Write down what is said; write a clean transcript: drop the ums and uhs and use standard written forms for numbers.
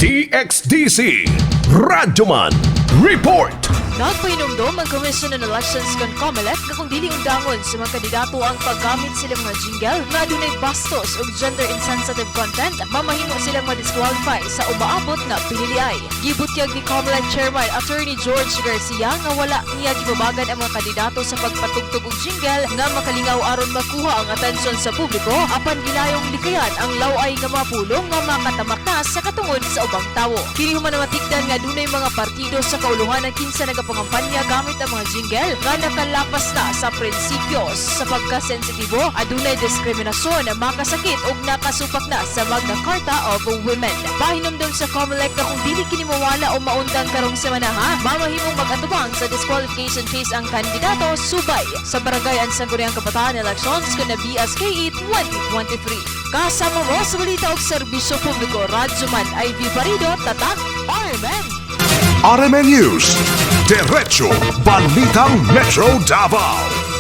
DXDC Radyoman Report. Nagpahinumdom ang Commission on Elections kon COMELEC nga kung dili undangon sa mga kandidato ang paggamit silang mga jingle nga adunay bastos ug gender insensitive content, mamahimo silang ma-disqualify sa umaabot nga piniliay. Gibutyag ni COMELEC Chairman Attorney George Garcia nga wala niya gibabagan ang mga kandidato sa pagpatugtog og jingle nga makalingaw aron makuha ang atensyon sa publiko, apan gilayong likayan ang laway nga mga pulong nga makatamak na sa katungod sa ubang tawo. Kini human na matikdan nga dunay mga partido sa kauluhan ang kinsa nagapangampanya gamit ang mga jingle nga nakalapas na sa prinsipyo sa pagkasensitibo, adunay diskriminasyon, makasakit ug nakasupak na sa Magna Carta of Women. Pahinumdom sa COMELEC na kung dili kini mawala o maundang karong semana ha, mamahimong mag-atubang sa disqualification case ang kandidato subay sa Barangay and Sangguniang Kabataan Elections kun na BSKE 2023. Kasama mo sa balita og serbisyo publiko, Radyoman Ivy Parido, Tatak, RMN. RMN News. Diretso Balitang Metro Davao.